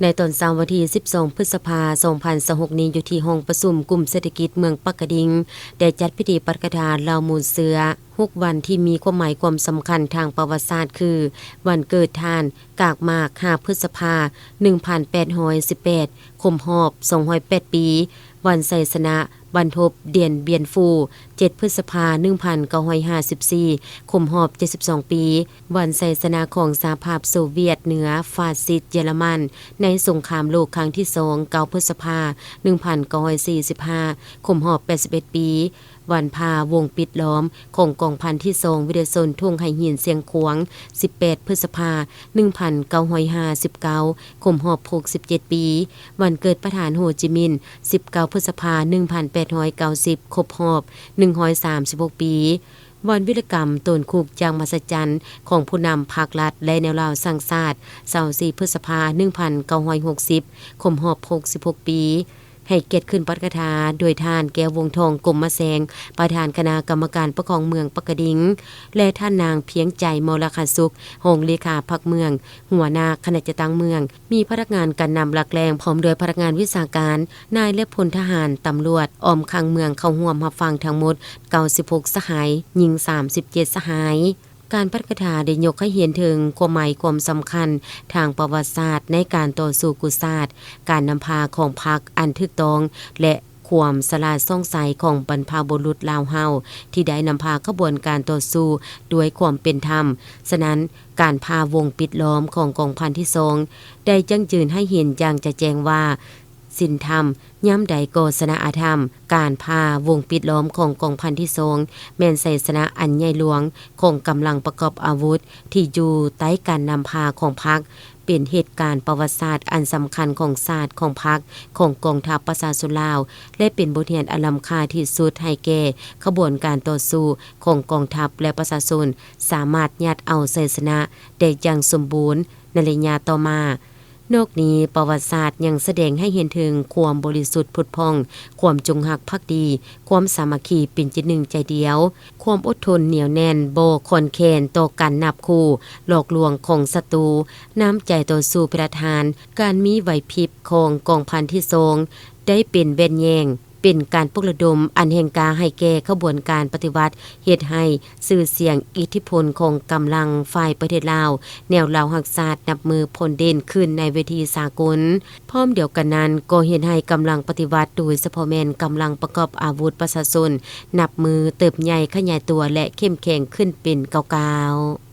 ໃນຕອນເຊົ້າວັນທີສິບສອງ ພຶດສະພາ ສອງພັນຊາວຫົກນີ້ ຢູ່ທີ່ຫ້ອງປະຊຸມກຸ່ມເສດຖະກິດເມືອງປາກກະດິງ ໄດ້ຈັດພິທີປາຖະກະຖາເຫຼົ່າມູນເຊື້ອ ຫົກວັນທີ່ມີຄວາມໝາຍຄວາມສຳຄັນທາງປະຫວັດສາດ ຄື ວັນເກີດທ່ານ ກາກໝາກ ຫ້າ ພຶດສະພາ ໜຶ່ງພັນແປດຮ້ອຍສິບແປດ ຄົບຮອບ ສອງຮ້ອຍແປດປີ, ວັນໄຊຊະນະ ບັນທົບ ດຽນບຽນຟູ ເຈັດ ພຶດສະພາ ໜຶ່ງພັນເກົ້າຮ້ອຍຫ້າສິບສີ່ ຄົບຮອບ ເຈັດສິບສອງປີ, ວັນໄຊຊະນະຂອງສະຫະພາບໂຊວຽດເໜືອ ຟາຊິດເຢຍລະມັນ ໃນສົງຄາມໂລກຄັ້ງທີສອງ ເກົ້າ ພຶດສະພາ ໜຶ່ງພັນເກົ້າຮ້ອຍສີ່ສິບຫ້າ ຄົບຮອບ ແປດສິບເອັດປີ, ວັນພາວົງປິດລ້ອມຂອງກອງພັນທີສອງ ວິທະຍາຊົນທົ່ງໄຫຫີນຊຽງຂວາງ ສິບແປດ ພຶດສະພາ ໜຶ່ງພັນເກົ້າຮ້ອຍຫ້າສິບເກົ້າ ຄົບຮອບ ຫົກສິບເຈັດປີ, ວັນເກີດປະທານໂຮຈິມິນ ສິບເກົ້າ ພຶດສະພາ ໜຶ່ງພັນແປດຮ້ອຍເກົ້າສິບ ຄົບຮອບ ໜຶ່ງຮ້ອຍສາມສິບຫົກປີ, ວັນວິລະກຳໂຕນຄຸກຢ່າງມະຫັດສະຈັນຂອງຜູ້ນຳພັກລັດ ແລະ ແນວລາວສ້າງຊາດ ຊາວສີ່ ພຶດສະພາ ໜຶ່ງພັນເກົ້າຮ້ອຍຫົກສິບ ຄົບຮອບ ຫົກສິບຫົກປີ, ໃຫ້ກຽດຂຶ້ນປາຖະກະຖາໂດຍທ່ານ ແກ້ວວົງທອງ ກົມມະແສງ ປະທານຄະນະກຳມະການປົກຄອງເມືອງປາກກະດິງ ແລະ ທ່ານນາງ ພຽງໃຈ ມໍລະຄະສຸກ ຮອງເລຂາພັກເມືອງ, ຫົວໜ້າຄະນະຈັດຕັ້ງເມືອງ, ມີພະນັກງານການນຳຫຼັກແຫຼ່ງ ພ້ອມດ້ວຍພະນັກງານວິຊາການ, ນາຍ ແລະ ພົນທະຫານ, ຕຳຫຼວດ, ອ້ອມຂ້າງເມືອງ ເຂົ້າຮ່ວມຮັບຟັງທັງໝົດ ເກົ້າສິບຫົກ ສະຫາຍ, ຍິງ ສາມສິບເຈັດ ສະຫາຍ. ການປາຖະກະຖາໄດ້ຍົກໃຫ້ເຫັນເຖິງຄວາມໝາຍຄວາມສຳຄັນທາງປະຫວັດສາດໃນການຕໍ່ສູ້ກູ້ຊາດ, ການນຳພາຂອງພັກອັນຖືກຕ້ອງ ແລະ ຄວາມສະຫຼາດສ່ອງໃສຂອງບັນພະບຸລຸດລາວເຮົາ ທີ່ໄດ້ນຳພາຂະບວນການຕໍ່ສູ້ດ້ວຍຄວາມເປັນທຳ. ສະນັ້ນ, ການຜ່າວົງປິດລ້ອມຂອງກອງພັນທີສອງ ໄດ້ຢັ້ງຢືນໃຫ້ເຫັນຢ່າງຈະແຈ້ງວ່າ ສິນທຳຍາມໃດກໍຊະນະອະທຳ. ການຜ່າວົງປິດລ້ອມຂອງກອງພັນທີສອງ ແມ່ນໄຊຊະນະອັນໃຫຍ່ຫຼວງຂອງກຳລັງປະກອບອາວຸດທີ່ຢູ່ໃຕ້ການນຳພາຂອງພັກ, ເປັນເຫດການປະຫວັດສາດອັນສຳຄັນຂອງຊາດ, ຂອງພັກ, ຂອງກອງທັບປະຊາຊົນລາວ ແລະ ເປັນບົດຮຽນອັນລ້ຳຄ່າທີ່ສຸດໃຫ້ແກ່ຂະບວນການຕໍ່ສູ້ຂອງກອງທັບ ແລະ ປະຊາຊົນ ສາມາດຍາດເອົາໄຊຊະນະໄດ້ຢ່າງສົມບູນໃນໄລຍະຕໍ່ມາ. ນອກນີ້, ປະຫວັດສາດຍັງສະແດງໃຫ້ເຫັນເຖິງຄວາມບໍລິສຸດຜຸດຜ່ອງ, ຄວາມຈົງຮັກພັກດີ, ຄວາມສາມັກຄີເປັນຈິດໜຶ່ງໃຈດຽວ, ຄວາມອົດທົນໜຽວແໜ້ນ, ບໍ່ຄ່ອນແຄ້ນຕໍ່ການນາບຂູ່, ຫຼອກລວງຂອງສັດຕູ, ນ້ຳໃຈຕໍ່ສູ້ເປັນລະທານ, ການມີໄຫວພິບຂອງກອງພັນທີສອງ ໄດ້ເປັນແວ່ນແຍງ, ເປັນການປຸກລະດົມອັນແຮງກ້າໃຫ້ແກ່ຂະບວນການປະຕິວັດ, ເຮັດໃຫ້ຊື່ສຽງ, ອິດທິພົນຂອງກຳລັງຝ່າຍປະເທດລາວ, ແນວລາວຮັກຊາດ ນັບມື້ພົ້ນເດັ່ນຂຶ້ນໃນເວທີສາກົນ. ພ້ອມດຽວກັນນັ້ນ, ກໍເຮັດໃຫ້ກຳລັງປະຕິວັດ, ໂດຍສະເພາະແມ່ນກຳລັງປະກອບອາວຸດປະຊາຊົນ, ນັບມື້ເຕີບໃຫຍ່ຂະຫຍາຍຕົວ ແລະ ເຂັ້ມແຂງຂຶ້ນເປັນກ້າວໆ.